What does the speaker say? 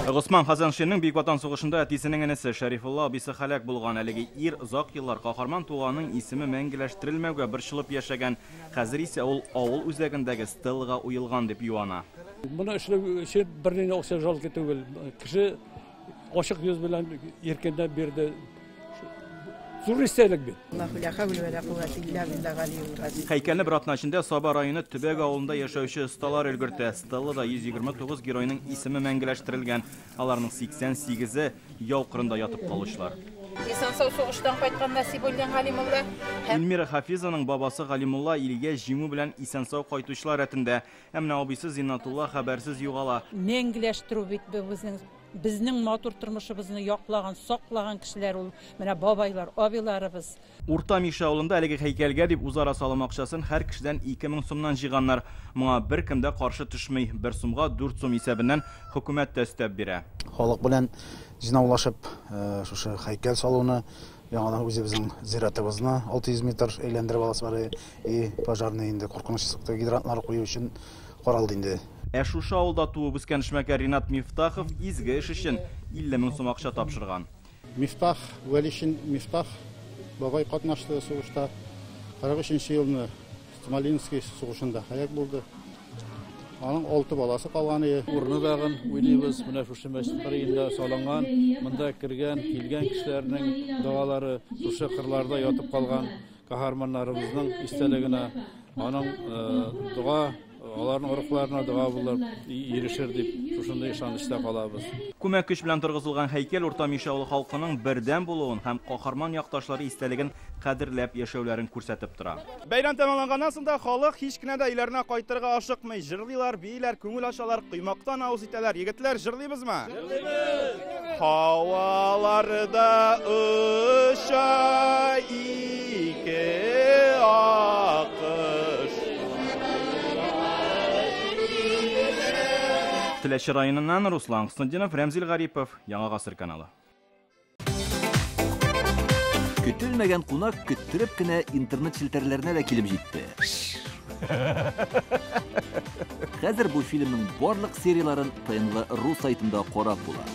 Госман Хазаншинның Бөек Ватан сугышында әтисенең энесе Шәрифулла абыйсы һәлак булган. Әлеге ир озак еллар каһарман туганының исеме мәңгеләштерелмәүгә борчылып яшәгән. Хәзер исә ул авыл үзәгендәге стеллага уелган дип юана. Моны эшләү өчен бернинди акча жалко түгел. Кеше ачык йөз белән иркенләп бирде. Зур истәлек бит. Һәйкәлне бер атна эчендә Саба районы Төбәк авылында яшәүче осталар өлгертә. Стеллада 129 геройның исеме мәңгеләштерелгән. Аларның 88-е яу кырында ятып калучылар. Исән-сау сугыштан кайткан Насибуллин Галимулла. Эльмира Хафизованың бабасы Галимулла илгә җиңү белән исән-сау кайтучылар рәтендә. Ә менә абыйсы Зиннатулла хәбәрсез югала. Мәңгеләштерү бит безнең матур тормышыбызны яклаган, саклаган кешеләр ул. Менә бабайлар, абыйларыбыз. Урта Мишә авылында әлеге һәйкәлгә дип үзара салым акчасын һәр кешедән 2000 сумнан җыйганнар. Моңа беркем дә каршы төшми. 1 сумга 4 сум исәбеннән хөкүмәт тә өстәп бирә. Халык белән җыйнаулашып, шушы һәйкәл салуны, яңадан үзебезнең зиратыбызны 600 метр әйләндереп аласы бар, и пожарный инде куркынычсызлыкта гидрантлар кую өчен каралды инде. Ә шушы авылда туып үскән эшмәкәр Ринат Мифтахов изге эш өчен 50 мең сум акча тапшырган. Мифтах, Вәлишин Мифтах бабай катнашты сугышта. 43 елны Смоленский сугышында һәлак булды. Аның 6 баласы калган иде. Урыны дагын уйлыйбыз, менә шушы мәчет кырыенда салынган, монда кергән, килгән кешеләрнең догалары шушы кырларда ятып калган каһарманнарыбызның истәлегенә, аның дога, аларның рухларына дога булып ирешер дип шушындый ышанычта калабыз. Күмәк көч белән торгызылган һәйкәл Урта Мишә авылы халкының бердәм булуын һәм каһарман якташлары истәлеген кадерләп яшәүләрен күрсәтеп тора. Бәйрәм тәмамланганнан соң да халык һич кенә дә өйләренә кайтырга ашыкмый. Җырлыйлар, бииләр, күңел ачалар, коймактан авыз итәләр. Егетләр, җырлыйбызмы? Җырлыйбыз! Һаваларда оча ике акыш. Теләче районыннан Руслан Хөснетдинов, Рәмзил Гарипов, Яңа Гасыр каналы. Көтелмәгән кунак көттереп кенә интернет челтәрләренә дә килеп җитте. Хәзер бу фильмның барлык серияларын ТНВ ру сайтында карап була.